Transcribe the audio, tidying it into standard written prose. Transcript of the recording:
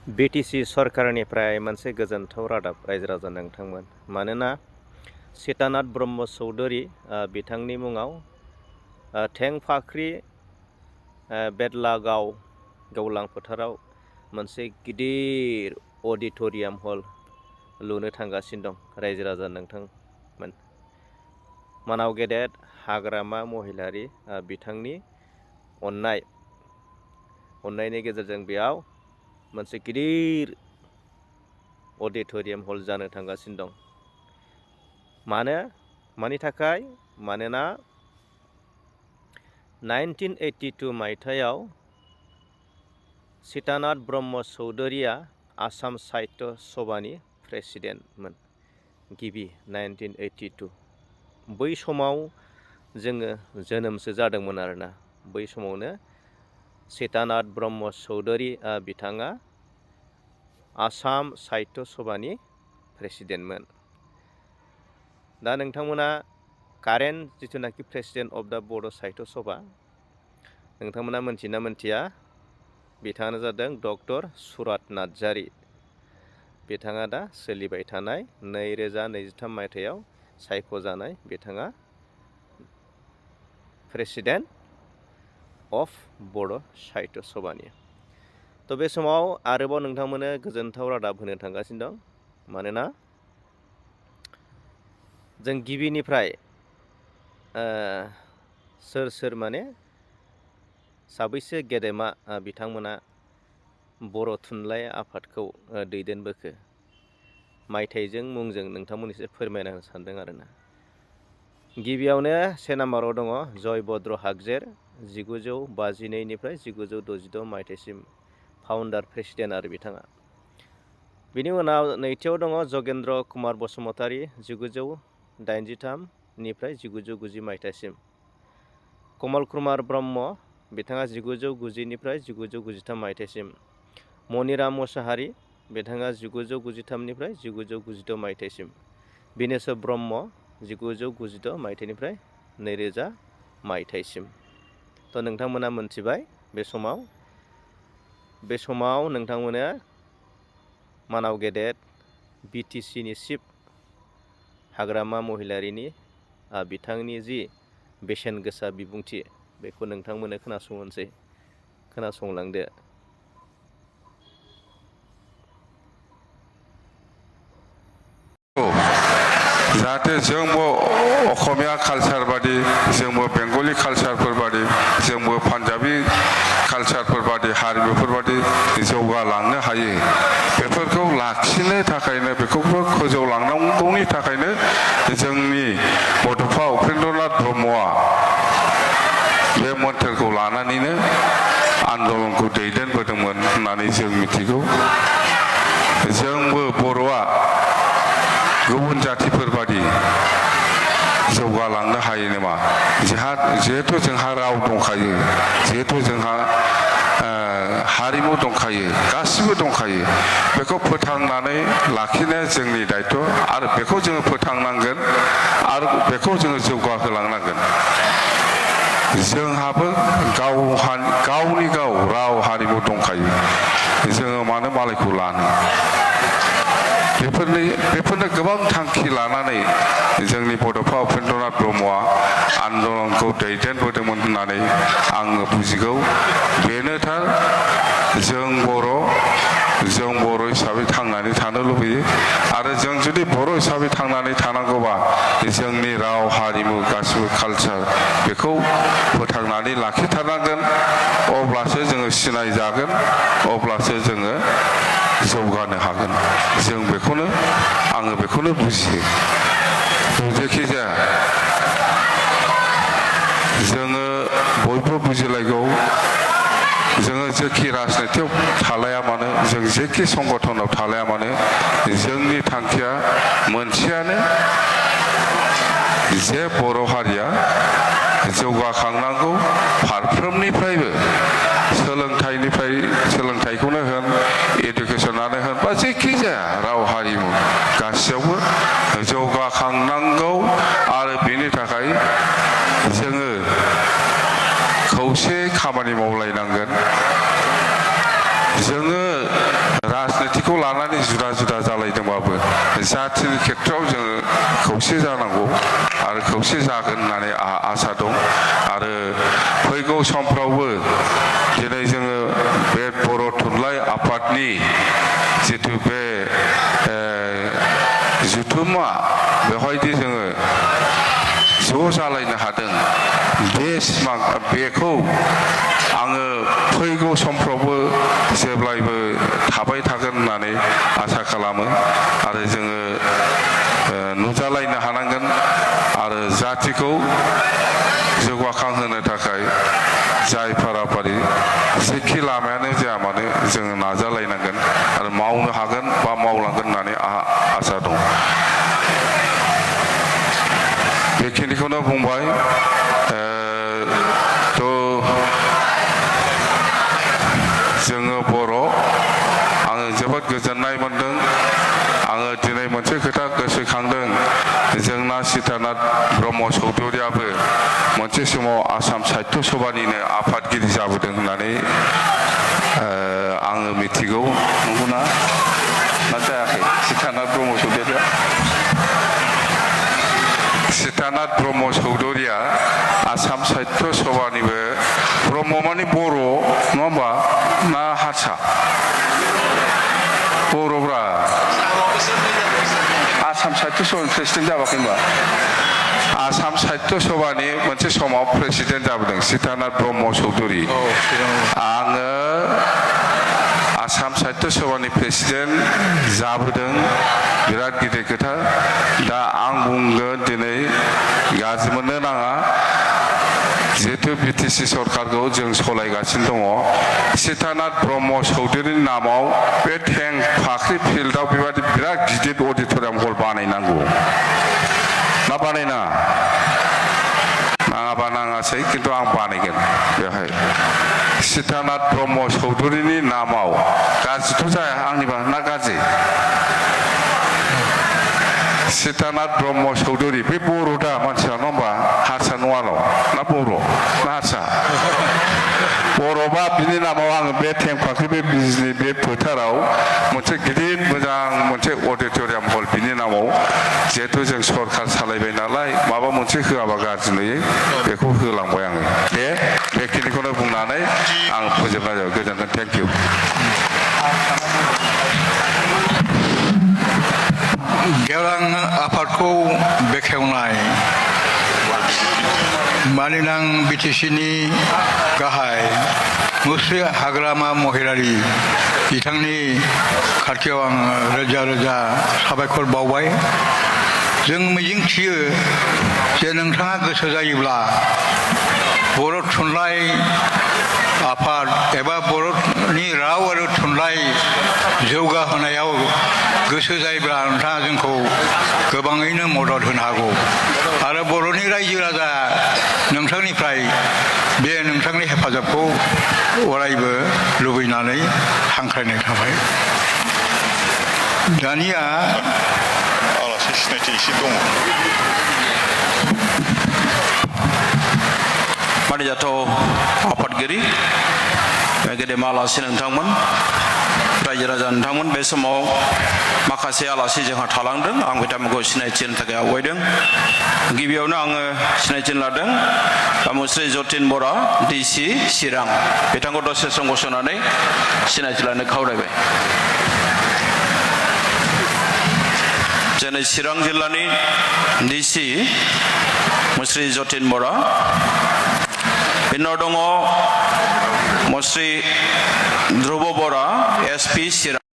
BTC सरकारनिफ्राय मोनसे गोजोनथाव रादाब रायजो राजा नोंथांमोन। मानोना सीतानाथ ब्रह्म चौधुरी बिथांनि मुङाव थेंफाख्रि बेदलागाव गेवलां फोथाराव मोनसे गिदिर अडिट'रियाम हल लुनो थांगासिनो दं रायजो राजा नोंथांमोन। मानाव गेदेर हाग्रामा महिलारि बिथांनि अननायनि गेजेरजों बेयाव मोनसे गिदिर अडिट'रियाम हल जानो थांगासिनो दं। मानि थाखाय? मानोना 1982 मायथाइयाव सीतानाथ ब्रह्म चौधुरीया आसाम साहित्य सभानि प्रेसिडेन्टमोन। गिबि 1982 बै समाव जोङो जोनोमसो जादोंमोन आरोना। बै समावनो सीतानाथ ब्रह्म चौधुरी बिथाङा आसाम साहित्य सभानि प्रेसिडेन्टमोन। दा नोंथांमोना कारेन्ट जिथुनाखि प्रेसिडेन्ट अफ दा बड' साहित्य सभा नोंथांमोना मोनथिना मोनथिया? बिथाङानो जादों डक्टर सुरत नार्जारी। बिथाङा दा सोलिबाय थानाय 2023 मायथाइयाव सायख'जानाय बिथाङा प्रेसिडेन्ट अफ बड' साहित्य सभानि। तो बे समाव आरोबाव नोंथांमोननो गोजोनथाव रादाब होनो थांगासिनो दं। मानोना जों गिबिनिफ्राय सोर माने साबैसे गेदेमा बिथांमोना बर' थुनलाइ आफादखौ दैदेनबोखो मायथाइजों मुंजों नोंथांमोननिसे फोरमायना होनो सानदों आरोना। गिबियावनो 1 नाम्बाराव दङ जयभद्र हागजेर 1952 निफ्राय 1966 मायथाइसिम फाउन्डार प्रेसिडेन्ट आरो बिथाङा। बिनि उनाव नैथियाव दङ जगेन्द्र कुमार बसुमतारी 1983 निफ्राय 1990 मायथाइसिम। कमल कुमार ब्रह्म बिथाङा 1990 निफ्राय 1993 मायथाइसिम। मनिराम मुसाहारि बिथाङा 1993 निफ्राय 1992 मायथाइसिम। बिनेस्वर ब्रह्म 1992 मायथाइनिफ्राय 2000 मायथाइसिम। तो नोंथांमोना मोनथिबाय बे समाव नोंथांमोना मानाव गेदेर बिटिसिनि चिफ हाग्रामा महिलारिनि बिथांनि जि बेसेन गोसा बिबुंथि बेखौ नोंथांमोननो खोनासंलांदो। जाहाथे जोंबो असमिया कालचार बादि जोंबो बेंगलि कालचारफोर बादि जोंबो पान्जाबि कालचारफोर बादि हारिमुफोर बादि जौगालांनो हायो। बेफोरखौ लाखिनो थाखायनो बेखौबो फोजौलांनांगौनि थाखायनो जोंनि बड'फा उपेन्द्रनाथ ब्रह्मआ बे मोन्थोरखौ लानानैनो आन्दलनखौ दैदेनबोदोंमोन होननानै जों मिथिगौ। जोंबो बर'आ गुबुन जातिफोर बादि जौगालांनो हायो नामा? जिहेथु जोंहा राव दंखायो, जिहेथु जोंहा हारिमु दंखायो, गासिबो दंखायो। बेखौ फोथांनानै लाखिनाया जोंनि दायथ' आरो बेखौ जोङो फोथांनांगोन आरो बेखौ जोङो जौगाहोलांनांगोन। जोंहाबो गावनि गाव राव हारिमु दंखायो। जोङो मानो मालायखौ लानो? बेफोरनो गोबां थांखि लानानै जोंनि बड'फा उपेन्द्रनाथ ब्रह्मआ आन्दलनखौ दैदेनबोदोंमोन होननानै आङो बुजिगौ। बेनोथार जों बर' हिसाबै थांनानै थानो लुबैयो आरो जों जुदि बर' हिसाबै थांनानै थानांगौबा जोंनि राव हारिमु गासिबो कालचार बेखौ फोथांनानै लाखिथारनांगोन। अब्लासो जोङो सिनायजागोन, अब्लासो जोङो जौगानो हागोन। आङो बेखौनो बुजियो। जेखि जाया जोङो बयबो बुजिलायगौ। जोङो जेखि राजनितियाव थालाया मानो, जों जेखि संगठनाव थालाया मानो, जोंनि थांखिया मोनसेयानो जे बर' हारिया जौगाखांनांगौ। फारफ्रोमनिफ्रायबो सोलोंथाइखौनो होन, इडुकेसनानो होन बा जेखि जाया राव हारिमु गासैयावबो जौगाखांनांगौ। आरो बेनि थाखाय जोङो खौसे खामानि मावलायनांगोन। जोङो राजनितिखौ लानानै जुदा जुदा जालायदोंबाबो जाथिनि खेथ्रआव जोङो खौसे जानांगौ आरो खौसे जागोन होननानै आहा आसा दं आरो फैगौ समफ्रावबो दिनै जोङो बे बर' थुनलाइ आफादनि जिथु बे जुथुमा बेवहायदि जोङो ज' जालायनो हादों बे सिमां बेखौ आङो फैगौ समफ्रावबो जेब्लायबो थाबाय थागोन होननानै आसा खालामो आरो जोङो नुजालायनो हानांगोन आरो जातिखौ जौगाखांहोनो थाखाय जाय फाराफारि जेखि लामायानो जाया मानो जोङो नाजालायनांगोन आरो मावनो हागोन बा मावलांगोन होननानै आहा आसा दं बेखिनिखौनो बुंबाय जोङो बर' आङो जोबोद गोजोननाय मोनदों आङो दिनै मोनसे खोथा गोसोखांदों जोंना सीतानाथ ब्रह्म चौधुरियाबो मोनसे समाव आसाम साहित्य सभानिनो आफादगिरि जाबोदों होननानै आङो मिथिगौ नंगौना ना जायाखै सीतानाथ ब्रह्म चौधुरिया सीतानाथ ब्रह्म चौधुरिया आसाम साहित्य सभानिबो ब्रह्म माने बर' नङा होमबा ना हारसा बर'ब्रा आसाम साहित्य सभानि प्रेसिडेन्ट जाबाखै होनबा आसाम साहित्य सभानि मोनसे समाव प्रेसिडेन्ट जाबोदों सीतानाथ ब्रह्म चौधुरि आङो आसाम साहित्य सभानि प्रेसिडेन्ट जाबोदों बिराद गिदिर खोथा दा आं बुंगोन दिनै गाज्रि मोननो नाङा जिहेतु बिटिसि सरकारखौ जों सलायगासिनो दङ सीतानाथ ब्रह्म चौधुरिनि नामाव बे थें फाख्रि फिल्डआव बेबायदि बिराद गिदिर अडिट'रियाम हल बानायनांगौ ना बानायनाङा नाङाबा नाङासै खिन्थु आं बानायगोन बेवहाय सीतानाथ ब्रह्म चौधुरिनि नामाव गाज्रिथ' जाया आंनिबा ना गाज्रि सीतानाथ ब्रह्म चौधुरि बे बर' दा मानसिया नङा होमबा हारसा नङाल' ना बर' ना हारसा बर'बा बिनि नामाव आङो बे थेंफाख्रि बे बिजनि बे फोथाराव मोनसे गिदिर मोजां मोनसे अडिट'रियाम हल बिनि नामाव जिहेथु जों सरकार सालायबाय नालाय माबा मोनसे होआबा गाज्रि नुयो बेखौ होलांबाय आङो दे बेखिनिखौनो बुंनानै आं फोजोबनाय जाबाय गोजोन्थों थेंक इउ गेवलां आफादखौ बेखेवनाय मानिनां बिटिसिनि गाहाय मुस्रि हाग्रामा महिलारि बिथांनि खाथियाव आं रोजा रोजा साबायखर बावबाय जों मिजिंथियो जे नोंथाङा गोसो जायोब्ला बर' थुनलाइ आफाद एबा बर'नि राव आरो थुनलाइ जौगाहोनायाव गोसो जायोब्ला नोंथाङा जोंखौ गोबाङैनो मदद होनो हागौ आरो बर'नि रायजो राजा नोंथांनिफ्राय बे नोंथांनि हेफाजाबखौ अरायबो लुबैनानै हांख्रायनाय थाबाय दानिया आलासि सिनायथि एसे दङ मानिजाथाव आफादगिरि गेदेमा आलासि नोंथांमोन रायजो राजा नोंथांमोन बे समाव माखासे आलासि जोंहा थालांदों आं बिथांमोनखौ सिनायथि होनो थाखाय आवगायदों गिबियावनो आङो सिनायथि लादों मुस्रि जतिन बरा डिसि चिरां बिथांखौ दसे सम गसंनानै सिनायथि लानो खावलायबाय जोंनि चिरां जिल्लानि डिसि मुस्रि जतिन बरा बेनि उनाव दङ मुस्रि ध्रुब बरा एसपि चिरां